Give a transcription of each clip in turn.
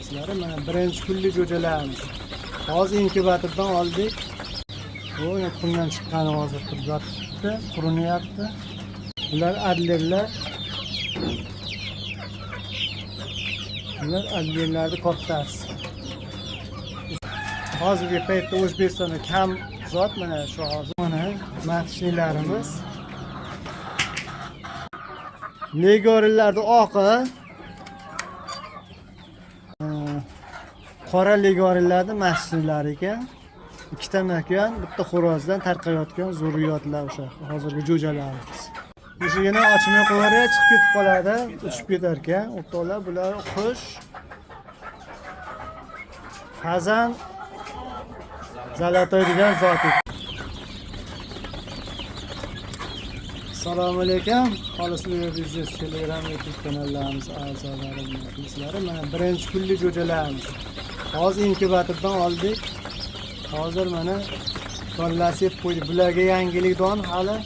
Sizlari mana birinchi kunlik jo'jalarimiz. Hozir inkubatordan oldik. Bu tuxumdan chiqqani hozir turib yotibdi, qurinyapti. Bular adlerlar. Bular adlerlarni kattasi. Hozirgi paytda O'zbekistonda kam zot mana shu hozir mana matishliklarimiz. Legorillarni oqi, qora legorillarni masjidlari ekan. Ikkita makan, bitta xo'rozdan tarqayotgan zurriyotlar o'sha hozirgi jo'jalarimiz. Eshigini ochmay qo'yaverib chiqib ketib qoladi, uchib ketar ekan. O'rtoqlar, bular qush. Fazan zalatoy degan zot ekan. Assalomu alaykum. Xolis Biznes Telegram YouTube kanallarimiz a'zolari, muxlislari. Mana birinchi kunlik jo'jalarimiz. Hozir inkubatordan oldik. Hozir mana donlasi yeb qo'ydik. Bularga yangilik don hali.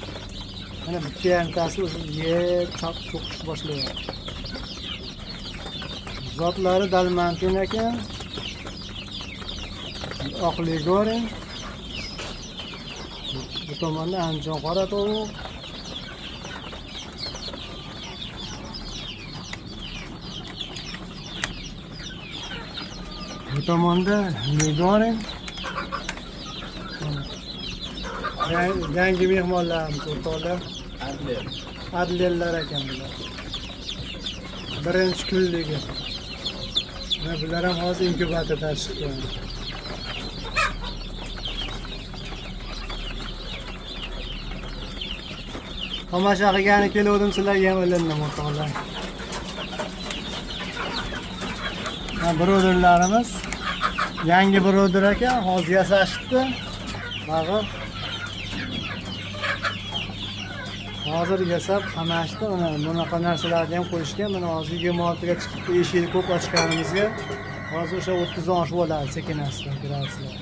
Mana bitta yarimtasi o'zi yeb chop cho'qish boshlayapti. Zotlari dalmantin ekan. Oq legorin. Bu tomonda Andijon qora tovuq. Bu tomonda Legorin. Yangi mehmonlarimiz o'rtoqlar. Adler. Adlerlar ekan bular. Birinchi kunligi. Mana bular ham hozir inkubatordan chiqqan. Tomosha qilgani keluvdim, sizlarga ham ilindim o'rtoqlar. Mana birodarlarimiz yangi birodar ekan, hozir yasashibdi. Bag'ir. Hozir yasab qamashdi. Mana bunaqa narsalarni ham qo'yishgan. Mana hozir 26 ga chiqibdi, eshikni ko'p ochganimizga. Hozir o'sha 30 dan oshib oladi sekin asta ko'rasizlar.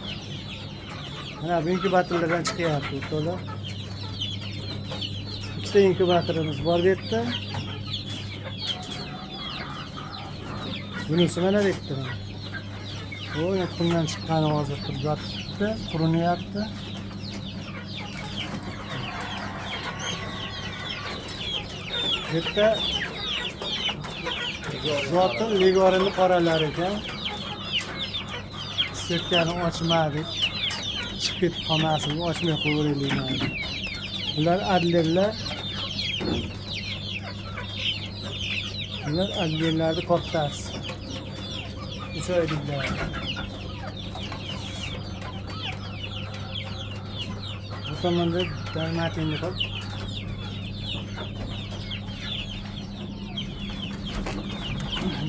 Mana bu inkubatorlardan chiqyapti o'rtoqlar. Ikkita inkubatorimiz bor bu yerda. Bunisi mana bu yerda. Bu tuxumdan chiqqani hozir turib yotibdi, qurinyapti. Bu yerda zoti legorini qoralar ekan. Setkani ochmadik. Chiqib ketib qolmasin, ochmay qo'yaveraylik mayli. Bular adlerlar. Bular adlerlarni kattasi. 3 oyliklar. Bu tomonda dalmatinni qilib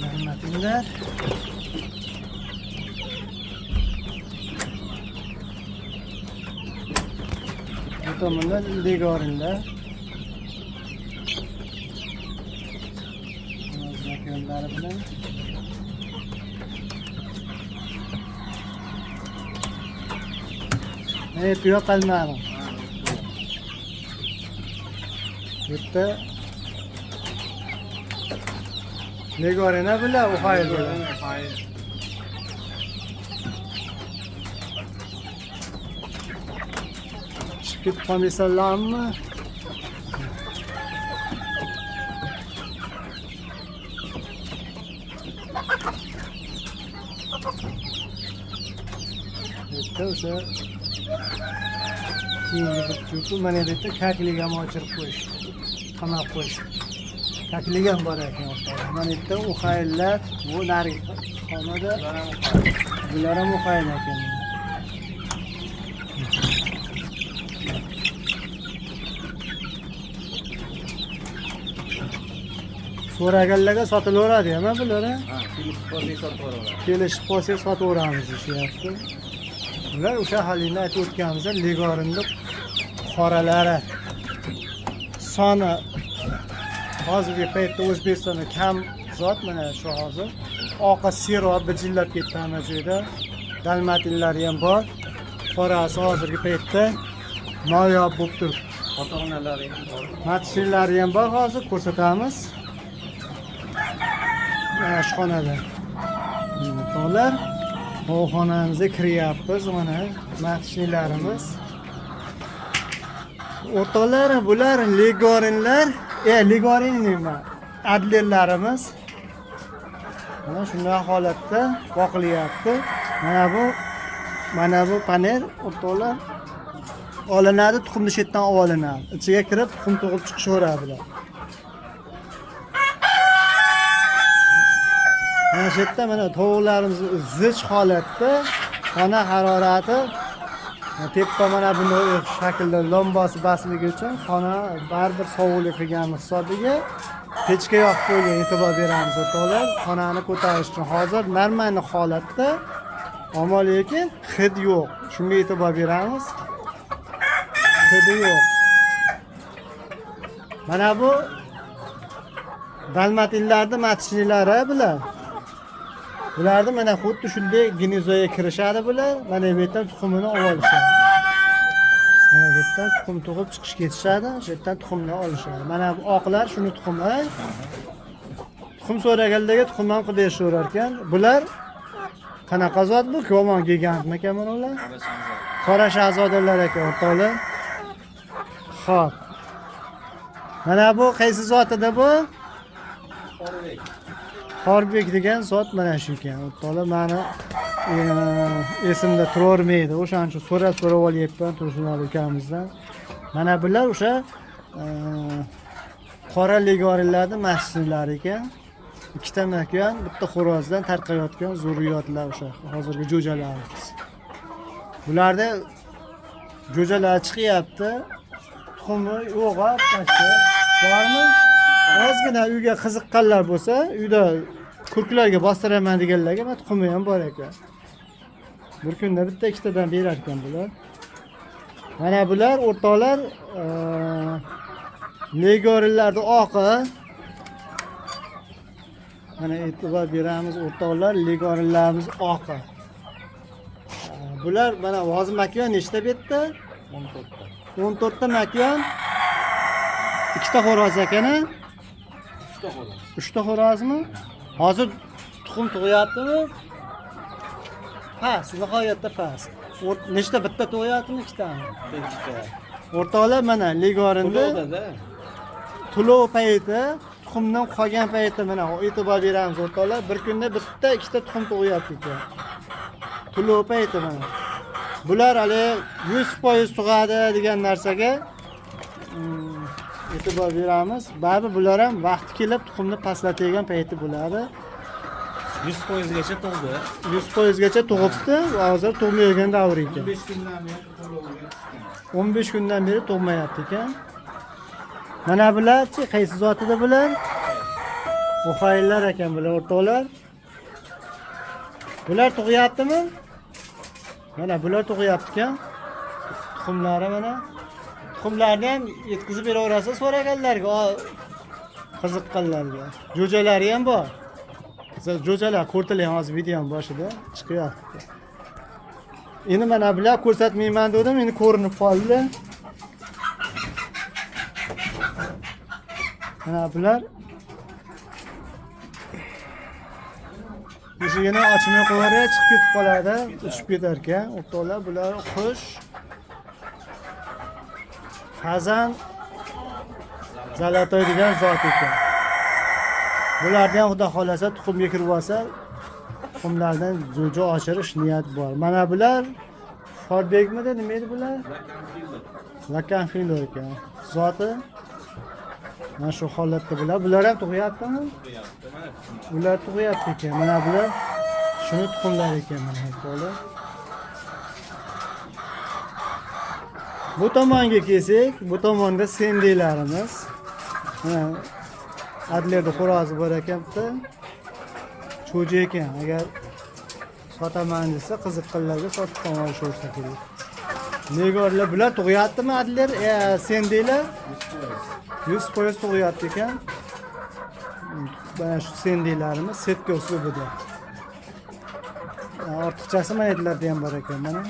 dalmatinlar. Bu tomonda legorinlar. Makonlari bilan. Evet, yo'qolmadim. Bu yerda Legorina bular, Ohio bular. Hayır. Chiqib ketib qolmaysanlarmi? Bu yerda o'sha keyingi bir chupi mana bu yerda kaklik ham ochirib qo'yishdi. Qamab qo'yishdi. Kaklik ham bor ekan o'rtoqlar. Mana bu yerda uxaylar, bu narigi xonada bular ham uxayl ekan. So'raganlarga sotilaveradi ham bular. Ha, kelishib qolsak sotib yuboraman. Kelishib qolsak sotaveramiz deyishyapti. Bular o'sha haligi aytib o'tganimizda legorinni qoralari soni hozirgi paytda O'zbekistonda kam zot mana shu hozir. Oqi serob bijillab ketdi hamma joyda. Dalmatinlari ham bor. Qorasi hozirgi paytda noyob bo'lib turibdi. Ota-onalari ham bor. Matshillari ham bor, hozir ko'rsatamiz. Mana shu xonada. O'rtoqlar, tovuqxonamizga kiryapmiz, mana matishliklarimiz. O'rtoqlar, bular legorinlar, legorin nima? Adlerlarimiz. Mana shunday holatda boqilyapti. Mana bu panel o'rtoqlar olinadi, tuxumni shu yerdan olinadi. Ichiga kirib tuxum tug'ib chiqishaveradi bular. Mana shu yerda mana tovuqlarimiz zich holatda, xona harorati tepa mana bunday shaklda lombasi basligi uchun xona baribir sovuqlik qilgani hisobiga pechka yoqib qo'ygan, e'tibor beramiz o'rtoqlar, xonani ko'tarish uchun. Hozir normal holatda, ammo lekin hid yo'q, shunga e'tibor beramiz, hidi yo'q. Mana bu dalmatinlarni matishliklari bular. Bularni mana xuddi shunday гнездо ga kirishadi bular. Mana bu yerdan tuxumini olib olishadi. Mana bu yerdan tuxum tug'ib chiqish ketishadi, shu yerdan tuxumni olishadi. Mana bu oqlar shuni tuxumi. Tuxum so'raganlarga tuxum ham qilib berishaverar ekan. Bular qanaqa zot bu? Yomon gigantmikan mana ular? Qora shahzodalar ekan o'rtoqlar. Xo'p. Mana bu qaysi zotida bu? Xorbek. Xorbek degan zot mana shu ekan. O'rtoqlar, mani esimda turavermaydi. O'shaning uchun so'rab so'rab olyapman Tursunali ukamizdan. Mana bular o'sha qora legorinlarni masjidlari ekan. Ikkita makon, bitta xo'rozdan tarqayotgan zurriyotlar o'sha hozirgi jo'jalarimiz. Bularda jo'jalar chiqyapti. Tuxumi yo'q, ha, pastda. Bormi? Ozgina uyga qiziqqanlar bo'lsa, uyda kurklarga bostiraman deganlarga mana tuxumi ham bor ekan. Bir kunda bitta ikkitadan berar ekan bular. Mana bular o'rtoqlar, legorinlarni oqi. Mana e'tibor beramiz o'rtoqlar, legorinlarimiz oqi. Bular mana hozir makyon nechta bu yerda? 14 ta. 14 ta makyon. Ikkita xo'roz ekan, a? 3 ta xo'roz. Uchta xo'rozmi? Hozir tuxum tug'yaptimi? Past, nihoyatda past. Nechta, bitta tug'yaptimi, ikkitami? Ikkita. O'rtoqlar, mana legorinda To'lovda-da. To'lov payti, tuxumdan qolgan payti, mana e'tibor beramiz o'rtoqlar, bir kunda bitta ikkita tuxum tug'yapti ekan. To'lov payti mana. Bular hali 100% tug'adi degan narsaga e'tibor beramiz. Baribir bular ham vaqti kelib tuxumni pastlatadigan payti bo'ladi. 100% gacha tug'di. 100% gacha tug'ibdi, hozir tug'mayotgan davr ekan. 15 kundan beri to'lovga tushgan. 15 kundan beri tug'mayapti ekan. Mana bularchi qaysi zotida bular? Oxaylar ekan bular o'rtoqlar. Bular tug'yaptimi? Mana bular tug'yapti ekan. Tuxumlari mana. Tuxumlarni ham yetkazib beraverasiz so'raganlarga, qiziqqanlarga. Jo'jalari ham bor. Jo'jalar ko'rtiling hozir videoning boshida chiqyapti. Endi mana bular ko'rsatmayman dedim, endi ko'rinib qoldi. Mana bular eshigini ochmay qo'yar, chiqib ketib qoladi, uchib ketar ekan. O'rtoqlar, bular qush. Fazan zalatoy degan zot ekan. Bularni ham xudo xolasa tuxumga kirib olsa, tuxumlardan jo'ja oshirish niyat bor. Mana bular Forbekmidi, nima edi bular? Lakanfilo ekan. Zoti mana shu holatda bular. Bular ham tug'yaptimi? Ular tug'yapti ekan. Mana bular shuni tuxumlari ekan mana o'rtoqlar. Bu tomonga kelsak, bu tomonda sendiylarimiz. Mana Adlerda xo'rozi bor ekan bitta. Cho'ja ekan. Agar sotaman desa, qiziqqanlarga sotib ham olishaversa kerak. Negorlar bular tug'yaptimi Adler? Sendiylar? 100% tug'yapti ekan. Mana shu sendiylarimiz setka uslubida. Ortiqchasi mana yerlarda ham bor ekan mana.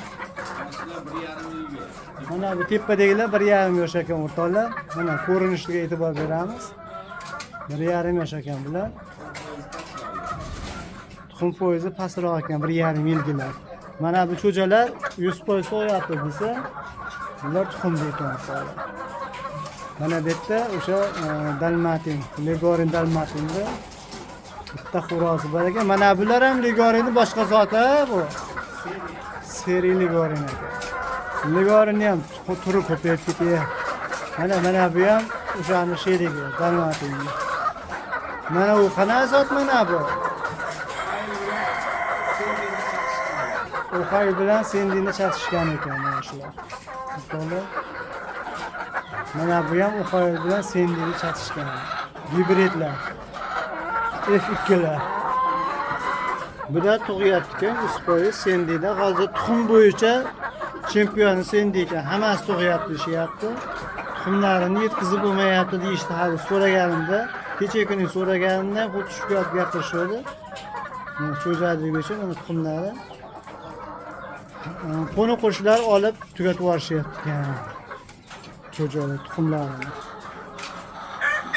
Mana bu tepadagilar 1,5 yosh ekan o'rtoqlar. Mana ko'rinishiga e'tibor beramiz. 1,5 yosh ekan bular. Tuxum foizi pastroq ekan 1,5 yilgilar. Mana bu cho'jalar 100% tug'yapti desa, bular tuxumda ekan o'rtoqlar. Mana bu yerda o'sha dalmatin, legorin dalmatinda bitta xo'rozi bor ekan. Mana bular ham legorinni boshqa zoti bu. Seri legorin ekan. Legorinni ham turi ko'payib ketyapti. Mana bu ham o'shani sherigi, dalmatinni. Mana u qanaqa zot mana bu? Oxay bilan Sendini chatishgan ekan mana shular. O'rtoqlar. Mana bu ham Oxay bilan Sendini chatishgan. Gibridlar. F2lar. Bu da tug'yapti ekan, 100% Sendida. Hozir tuxum bo'yicha chempioni Sendi ekan. Hammasi tug'yapti deyishyapti. Tuxumlarini yetkazib bo'lmayapti deyishdi hali so'raganimda. Kecha kuni so'raganimda xuddi shu gap gapirishdi. Mana cho'zadligi uchun mana tuxumlari. Qo'ni qo'shnilar olib tugatib yuborishyapti ekan. Cho'jalar tuxumlarini.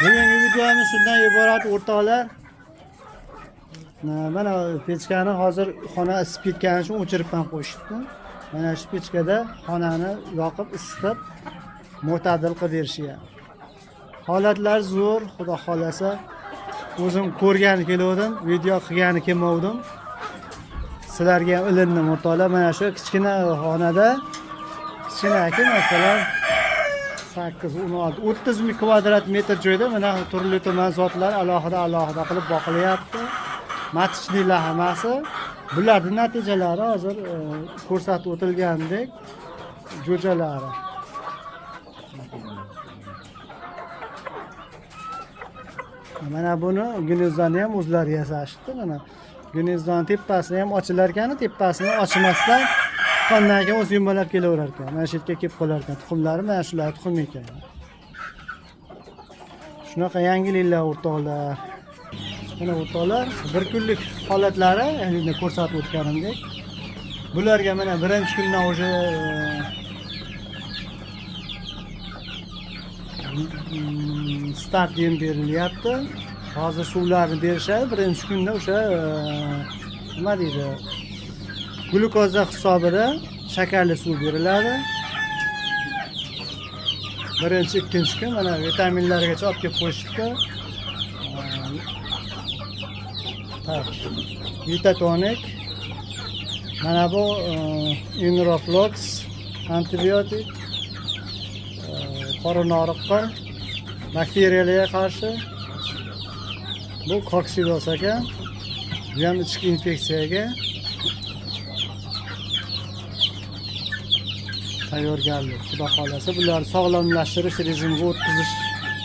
Bugungi videomiz shundan iborat o'rtoqlar. Mana pechkani hozir xona isib ketgani uchun o'chirib ham qo'yishibdi. Mana shu pechkada xonani yoqib isitib mo'tadil qilib berishyapti. Holatlar zo'r, xudo xolasa. O'zim ko'rgani keluvdim, video qilgani kelmovdim. Sizlarga ham ilindim o'rtoqlar. Mana shu kichkina xonada kichkina aka masalan 8, 16, 30 ming kvadrat metr joyda mana turli tuman zotlar alohida alohida qilib boqilyapti. Маточный lar hammasi. Bularning natijalari hozir ko'rsatib o'tilgandek jo'jalari. Mana buni gnezdoni ham o'zlari yasashibdi. Mana gnezdoni tepasini ham ochilar ekan, tepasini ochmasdan tuqqandan keyin o'zi yumalab kelaverar ekan. Mana shu yerga kelib qolar ekan. Tuxumlari mana shular tuxum ekan. Shunaqa yangiliklar o'rtoqlar. Mana o'rtoqlar, bir kunlik holatlari, ya'ni ko'rsatib o'tganimdek. Bularga mana birinchi kundan уже start yem berilyapti. Hozir suvlarni berishadi. Birinchi kunda o'sha nima deydi? Glyukoza hisobida shakarli suv beriladi. Birinchi, ikkinchi kun mana vitaminlargacha olib kelib qo'yishibdi. Так. Vitatonik. Mana bu Enroflox antibiotik. Qorin og'riqqa, bakteriyalarga qarshi. Bu koksidoz ekan. Bu ham ichki infeksiyaga tayyorgarlik. Xudo xolasa bularni sog'lomlashtirish rejimiga o'tkazish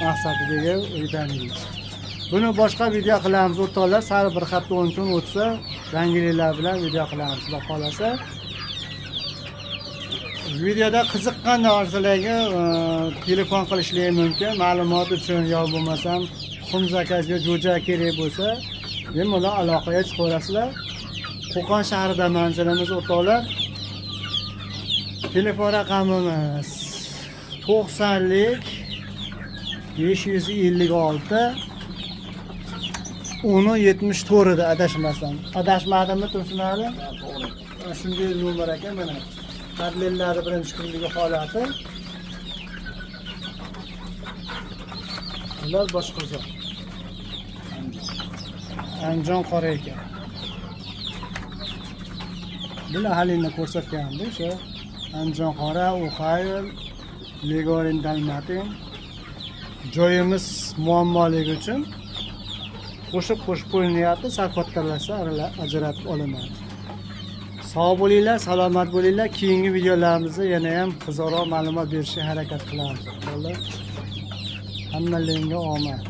maqsadidagi vitaminlar. Buni boshqa video qilamiz o'rtoqlar. Sal bir hafta 10 kun o'tsa yangiliklar bilan video qilamiz xudo xolasa. Videoda qiziqqan narsalarga telefon qilishligi mumkin. Ma'lumot uchun yo bo'lmasam tuxum zakazga jo'ja kerak bo'lsa, bemalol aloqaga chiqaverasizlar. Qo'qon shahrida manzilimiz o'rtoqlar. Telefon raqamimiz 90lik 556 10 74 edi adashmasam. Adashmadimmi Tursunali? To'g'ri. Shunday nomer ekan mana. Tadbirlarni birinchi kunligi holati. Bular boshqa zot. Andijon qora ekan. Bular halini ko'rsatganda o'sha Andijon qora, Ohio, Legorin Dalmatin. Joyimiz muammoligi uchun qo'shib qo'shib qo'yilyapti, sal kattalashsa ajratib olinadi. Sog' bo'linglar, salomat bo'linglar. Keyingi videolarimizda yana ham qiziqroq ma'lumot berishga harakat qilamiz. Alloh hammalaringga omad.